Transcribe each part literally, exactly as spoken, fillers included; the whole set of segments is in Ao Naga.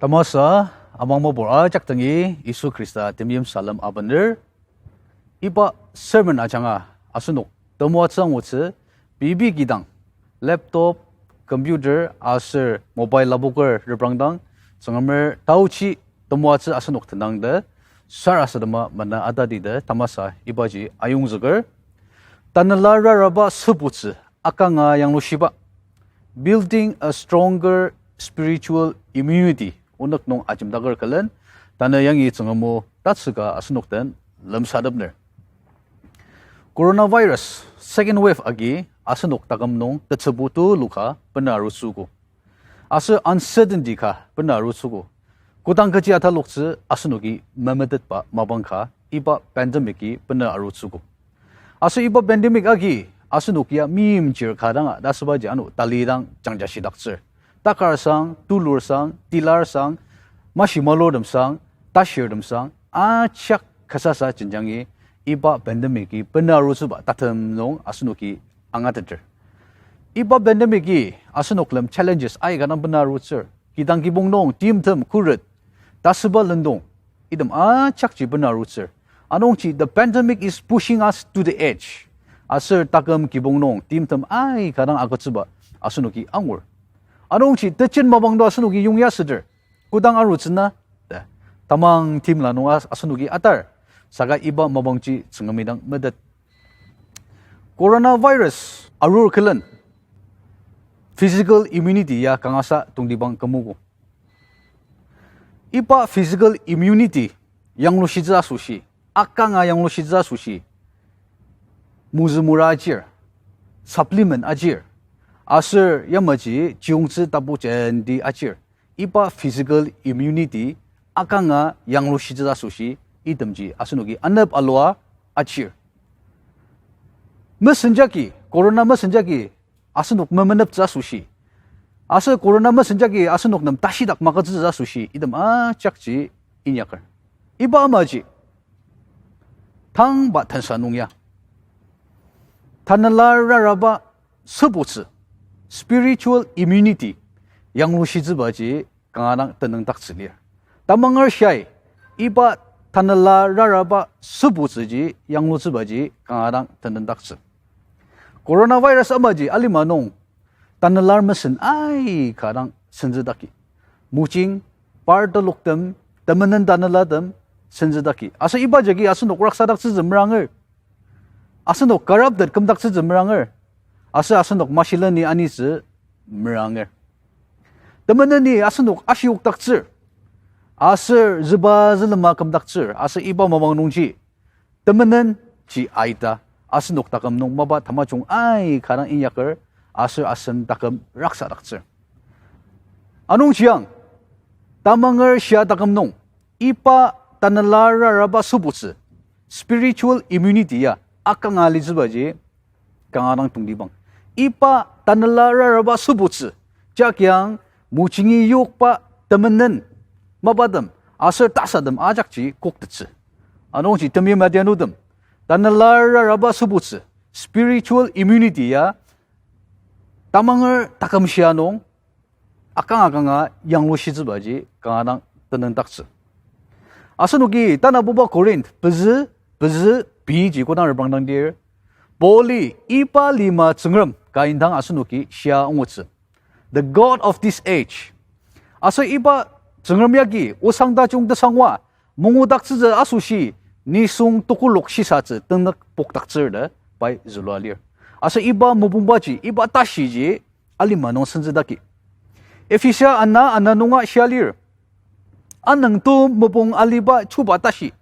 Tamasa, amang mapur ajak dangi Yisu Khrista temeim salem abener. Iba sermon ajanga asenok temoatsü angutsü, pei pei kidang, laptop, computer aser mobile lapoker reprangdang, Tsüngremer taochi temoatsü asenok tenangde, sarasadema mana atadi de tamasa ibaji ayongzüker. Tanela raraba sübutsü akanga yanglushiba, building a stronger spiritual immunity, onük nung ajemdaker külen, tanü yangi Tsüngrem o tatsüka asenok den lemsatepner. Coronavirus second wave agi asenok taküm nung tetsübu tuluka bena arutsüogo. Aser uncertainty ka bena arutsüogo. Kodang kechi ataloktsü asenoki memetetba mapang ka iba pandemic-i bena arutsüogo. Aser iba pandemic agi asenok ya meimchir ka danga ta asübaji ano talidang jangjashidaktsür. Takar sang, tulur sang, tilar sang, mashi malurtem sang, tashirtem sang, ajak kasasa jenjangi iba pandemic-i bena arutsüba tatem nung asenoki angateter. Iba pandemic-i asenok lem challenges aika dang bena arutsür. Kidang kibong nung timtem khuret, tasüba lendong, item ajakji bena arutsür. Anungji the pandemic is pushing us to the edge. Aser taküm kibong nung timtem aika dang agütsüba asenoki angur. Anungji tejen mapang to asenoki yongya süter. Kodang arutsü na, ta, tamang timla nung as-, asenoki atar. Saka iba mapangji Tsüngremi dang metet. Coronavirus arur külen physical immunity ya kangasa tongtibang kümogo. Iba physical immunity yanglushitsü asoshi, akanga yanglushitsü asoshi, mozü mora ajir, supplement ajir, aser yamaji chiyungtsü tapu jenti ajir, iba physical immunity akanga yanglushitsü asoshi itemji asenoki anep alua achir. Mesenjaki, corona mesenjaki asenok memeneptsü asoshi, aser corona mesenjaki asenok nem tashidak magütsütsü asoshi item ajakji inyaker. Iba amaji tangba tensa nung ya tanela raraba sübutsü, spiritual immunity, yanglushitsübaji kanga dang tenüngdaktsü lir. Tamanger shiai, iba tanela raraba sübutsüji yanglutsübaji kanga dang tenüngdaktsü. Coronavirus amaji alima nung tanela mesen aika dang senzüdaki. Mojing, par teloktem, temenen tanelatem senzüdaki. Aser iba jagi asenok raksadaktsütsü meranger. Asenok corrupted kümdaktsütsü meranger. Aser asenok mashileni anitsü meranger. Temeneni asenok ashiokdaktsür. Aser züba zülema kümdaktsür. Aser iba mapang nungji temenenji aita asenok taküm nung mapa tamajung aika dang inyaker aser asen taküm raksadaktsür. Anungji ang, tamanger shia taküm nung iba tanela raraba sübutsü, spiritual immunity ya akanga litsübaji kanga dang tongtibang. Iba tanela raraba sübutsü, jakyang mojingi yokba temenen mapatem aser tasatem ajakji koktettsü. Anungji temeim adianutem, tanela raraba sübutsü, spiritual immunity ya tamanger taküm shia nung akang akanga yanglushitsübaji kanga dang tenüngdaktsü. Asenoki tanabuba Corinth pezü, pezü, pei ji kodang reprangdangdir, Pauli iba lima tsüngrem ka indang asenoki shia angutsü, the god of this age. Aser iba tsüngrem yagi osang tajung tesangwa mangudaktsütsü asoshi nisung tekolak shisatsü tenük pokdaktsür ta pai zülua lir. Aser iba mopungbaji iba tashiji alima nung senzüdaki. Ephesia ana, ana nunga shia lir, anüngtu mopung aliba chuba tashi,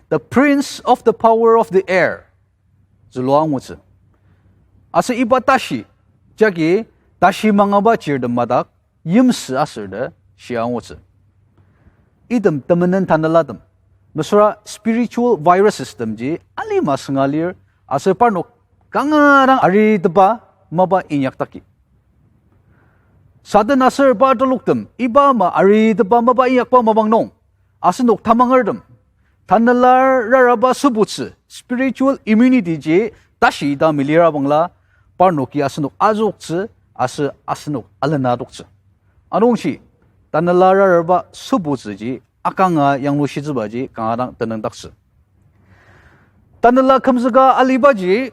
the prince of the power of the air, zülua angutsü. Aser iba tashi jagi tashi mangaba chirtem madak yimsü aser ta shia angutsü. Item temenen tanelatem, mesüra spiritual viruses temji alima sünga lir, aser parnok kanga dang aritepa mapa inyakdaki. Satan aser pa teloktem iba ama aritepa mapa inyakba mapang nung, asenok tamangertem tanela raraba sübutsü, spiritual immunity ji tashi ita melira bangla, parnoki asenok azüktsü, aser asenok alena adoktsü. Anungji Tanela raraba sübutsüji akanga yanglushitsübaji kanga dang tenüngdaktsü. Tanela kümzüka alibaji,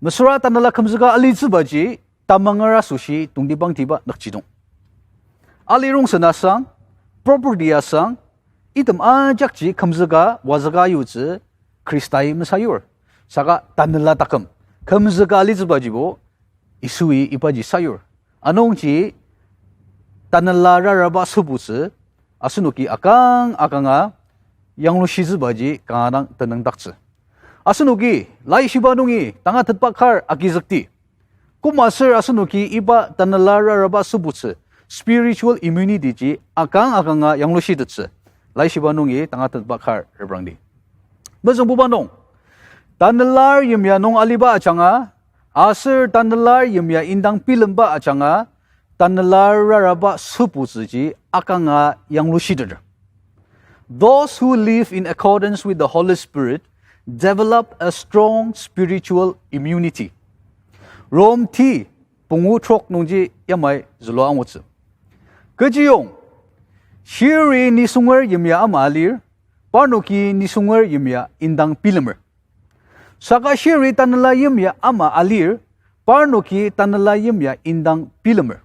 mesüra tanela kümzüka alitsübaji, tamanger asoshi tongtibangtiba nükjidong. Alirongsen asang, property asang, item ajakji kümzüka wazüka yutsü Khristai mesayur. Saka tanela taküm, kümzüka alitsübajibo Yisui ibaji sayur. Anungji tanela raraba sübutsü asenoki akang akanga yanglushitsübaji kanga dang tenüngdaktsü. Asenoki laishiba nungi tangatetba kar agizükdi. Koma aser asenoki iba tanela raraba sübutsü, spiritual immunity ji akang akanga yanglushitettsü. Laishiba nungi tangatetba kar reprangdi. Mezüngbuba nung, tanelar yimya nung aliba ajanga, aser tanelar yimya indang bilemba ajanga, tanelar raraba sübutsüji akanga yanglushiteter. Those who live in accordance with the Holy Spirit develop a strong spiritual immunity. Rom ti pungu trok nungji yamai zülua angutsü. Kechiyong, shiri nisunger yimya ama alir, parnoki nisunger yimya indang bilemer. Saka shiri tanela yimya ama alir, parnoki tanela yimya indang bilemer.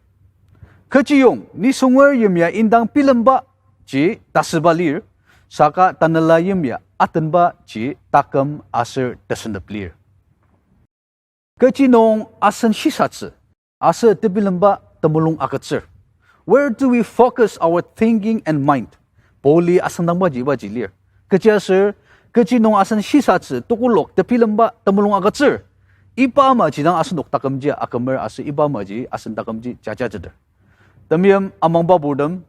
Kechiyong nisunger yimya indang bilemba ji tasüba lir, saka tanela yimya atenba ji taküm aser tesünep lir. Kechi nung asen shisatsü aser tebilemba temulung agütsür? Where do we focus our thinking and mind? Pauli asüngdangbaji ibaji lir. Kechiaser, kechi nung asen shisatsü tekolak tebilemba temulung agütsür? Iba amaji dang asenok takümji akümer aser iba amaji asen takümji jajateter. Temeim amangba purtem,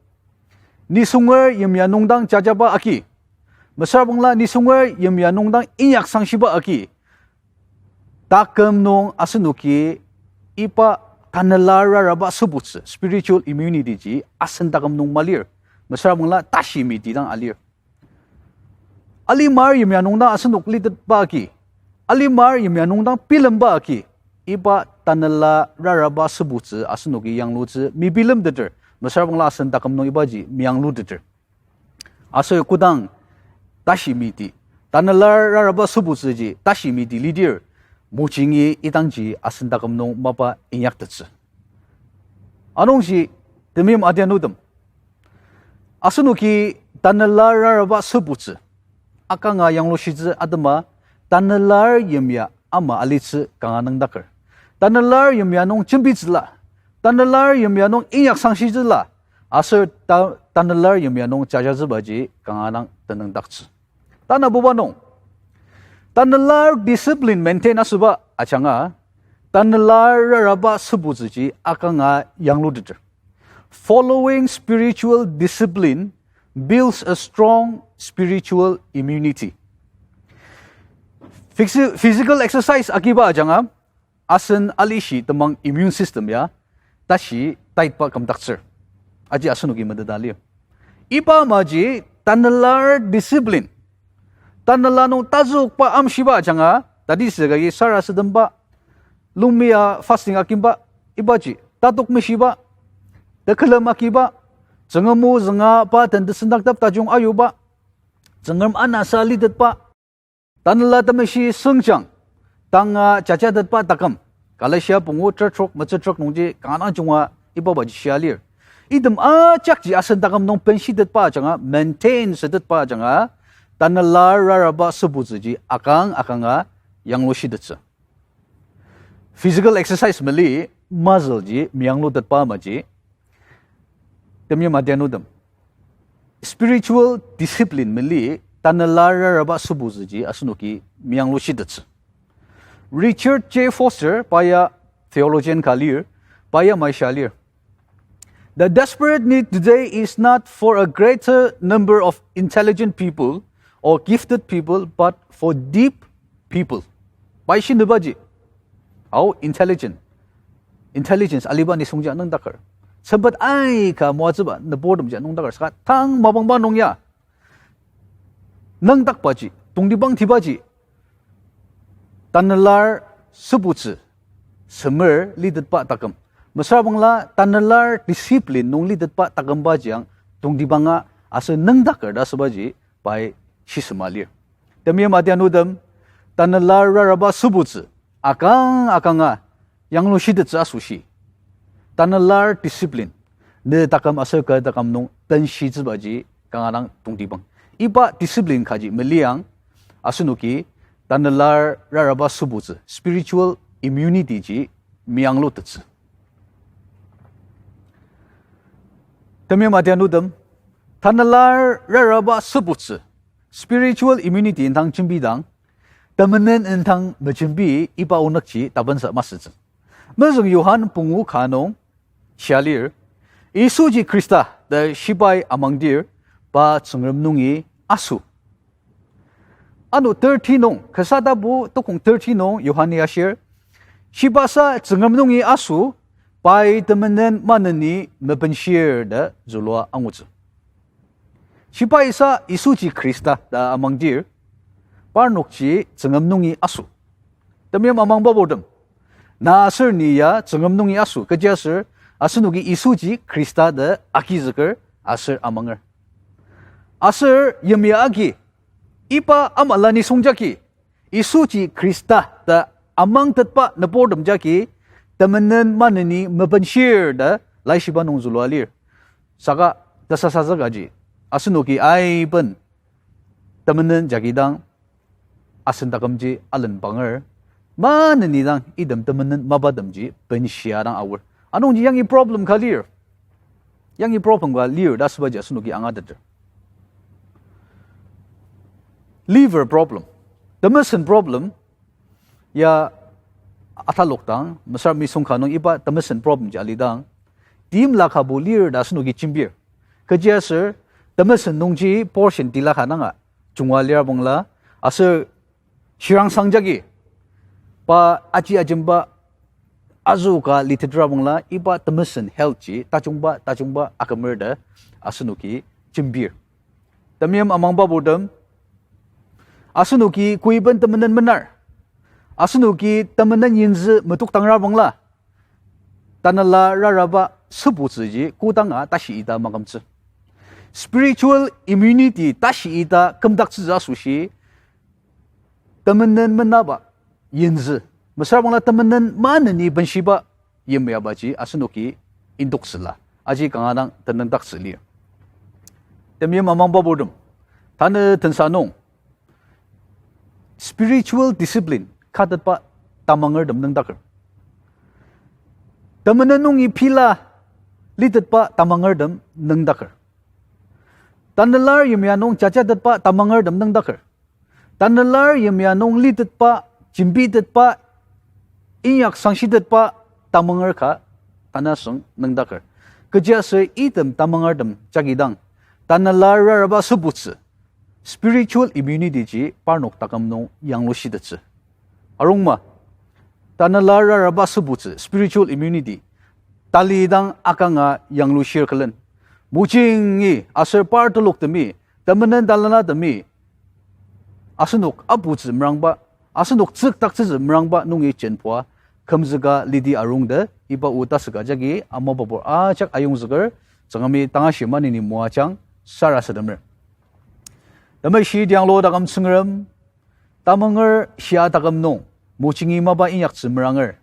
nisunger yimya nung dang jajaba agi, mesüra bangla nisunger yimya nung dang inyaksangshiba agi, taküm nung asenoki iba tanela raraba sübutsü, spiritual immunity ji asen taküm nung malir, mesüra bangla tashi miti dang alir. Alimar yimya nung dang asenok litetba agi, alimar yimya nung dang bilemba agi, iba tanela raraba sübutsü asenoki yanglutsü mebilemteter, mesüra bangla asen taküm nung ibaji meyangluteter. Aser kodang tashi miti, tanela raraba sübutsüji tashi miti lidir, mojingi idangji asen taküm nung mapa inyaktettsü. Anungji temeim adianutem, asenoki tanela raraba sübutsü akanga yanglushitsü atema, tanelar yimya ama alitsü kanga nüngdaker. Tanelar yimya nung jembitsüla, tanelar yimya nung inyaksangshitettsüla, aser ta-, tanelar yimya nung jajatsübaji kanga dang tenüngdaktsü. Tanabuba nung, tanelar discipline maintain asüba ajanga, tanelar raraba sübutsüji akanga yangluteter. Following spiritual discipline builds a strong spiritual immunity. Physi-, physical exercise agiba ajanga, asen alishi temang immune system ya tashi taitba kümdaktsür. Aji asenoki meteta lir. Iba amaji tanelar discipline, tanela nung tazükba amshiba ajanga, tati süka agi sarasademba, lungmia fasting akimba, ibaji tatok meshiba, tekülem akiba, Tsüngrem o zünga pa den tesendaktep tajung ayuba, Tsüngrem anasa litetba, Tanela Temeshi süngjang, tanga jajatetba taküm. Galatia pungu ter trok metsü trok nungji kanga junga ibabaji shia lir. Item ajakji asen taküm nung benshitetba ajanga, maintain sütetba ajanga, tanela raraba sübutsüji akang akanga yanglushitettsü. Physical exercise mali muscle ji meyanglutetba amaji, temyem adianutem, spiritual discipline mali tanela raraba sübutsüji asenoki meyanglushitettsü. Richard J. Foster, pa ya theologian ka lir, pa yamai shia lir: The desperate need today is not for a greater number of intelligent people or gifted people, but for deep people. Pai shinebaji, ao intelligent, intelligence aliba nisungji nüngdaker. Sempet aika moatsüba nüburtemji nüngdaker. Saka tang mapangba nung ya nüngdakbaji, tongtibangtibaji, tanelar sübutsü semer litetba taküm. Mesüra bangla tanela discipline nung litetba takümbajiang tongtibanga aser nüngdaker ta asübaji pai shisema lir. Temeim adianutem, tanela raraba sübutsü akang akanga yanglushitettsü asoshi, tanela discipline, ne taküm aser kü taküm nung benshitsübaji kanga dang tongtibang. Iba discipline kaji meliang, asenoki tanela raraba sübutsü, spiritual immunity ji meyanglutettsü. Temeim adianutem, tanela raraba sübutsü, spiritual immunity indang jembidang, temenen indang mejembi iba onükji tapensa masütsü. Mezüng Johan pungu ka nung shia lir, Yisuji Khrista ta shibai amangdir, pa Tsüngrem nungi aso. Ano thirty nung, Kasa tapu tokong thirty nung Johan-i ashir, shibasa Tsüngrem nungi aso, pai temenen maneni mebenshir ta zülua angutsü. Shibaisa Yisuji Khrista ta amangdir, parnokji Tsüngrem nungi aso. Temeim amangbaburtem, na aser ni ya Tsüngrem nungi aso, kechiaser asenoki Yisuji Khrista ta agizüker aser amanger. Aser yimya agi, iba amala nisung jagi, Yisuji Khrista ta amangtetba nüburtem jagi, temenen maneni mebenshir ta laishiba nung zülua lir. Saka tesasazükaji, asenoki aiben temenen jagi dang asen takümji alenbanger, maneni dang item temenen mapatemji benshia dang aor. Anungji yangi problem ka lir. Yangi problem ka lir ta asübaji asenoki angateter. Liver problem, temesen problem ya atalok dang, mesüra misung ka nung iba temesen problem ji alidang, timla kabo lir ta asenoki jembir. Kechiaser temesen nungji portion tila ka nanga junga lir bangla, aser shirangsang jagi pa aji ajemba azü ka litetra bangla, iba temesen health ji tajungba tajungba akümer ta asenoki jembir. Temeim amangbaburtem, asenoki koiben temenen menar, asenoki temenen yinzü metokdangra bangla, tanela raraba sübutsüji kodanga tashi ita makümtsü. Spiritual immunity tashi ita kümdaktsütsü asoshi, temenen menaba yinzü, mesüra bangla temenen maneni benshiba yimyabaji asenoki indoktsüla, aji kanga dang tenüngdaktsü lir. Temeim amangbaburtem, tanü tensa nung spiritual discipline katetba tamangertem nüngdaker. Temenen nungi pila litetba tamangertem nüngdaker. Tanela yimya nung jajatetba tamangertem nüngdaker. Tanela yimya nung litetba, jembitetba, inyak sangshitetba tamanger ka tanasüng nüngdaker. Kechiaser item tamangertem jagi dang, tanela raraba sübutsü, spiritual immunity ji parnok taküm nung yanglushitettsü. Arungma, tanela raraba sübutsü, spiritual immunity, talidang akanga yanglushir külen, mojingi aser par teloktemi, temenen talenatemi, asenok aputsü merangba, asenok tsükdaktsütsü merangba nungi jenpua kümzüka lidi arung ta iba o tasüka jagi amababur ajak ayongzüker, Tsüngremi tangashi maneni moajang sarasademer. Temeshi tianglo taküm Tsüngrem, tamanger shia taküm nung, mojingi mapa inyaktsü meranger,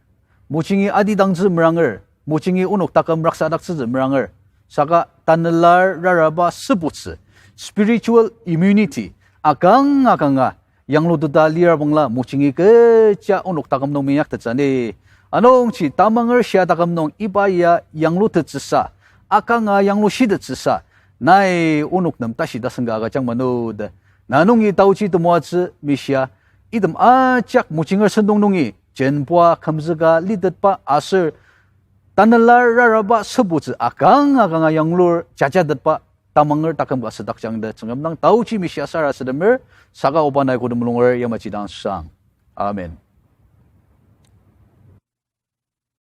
mojingi adidangtsü meranger, mojingi onok taküm raksadaktsütsü meranger, saka tanela raraba sübutsü, spiritual immunity, akang akanga yangluteta lir bangla mojingi kecha onok taküm nung minyaktettsü ni. Anungji tamanger shia taküm nung iba ya yanglutettsüsa, akanga yanglushitettsüsa, nai onok nem tashi tasen ka agüjang mano ta na nungi taochi temoatsü mishia, item ajak mojinger sentong nungi jenpua kümzüka litetba aser tanela raraba sübutsü akang akanga yanglur jajatetba tamanger taküm ka südakjang ta Tsüngrem dang taochi mishia sarasademer, saka oba nai kotem lunger yamaji dang sang. Amen.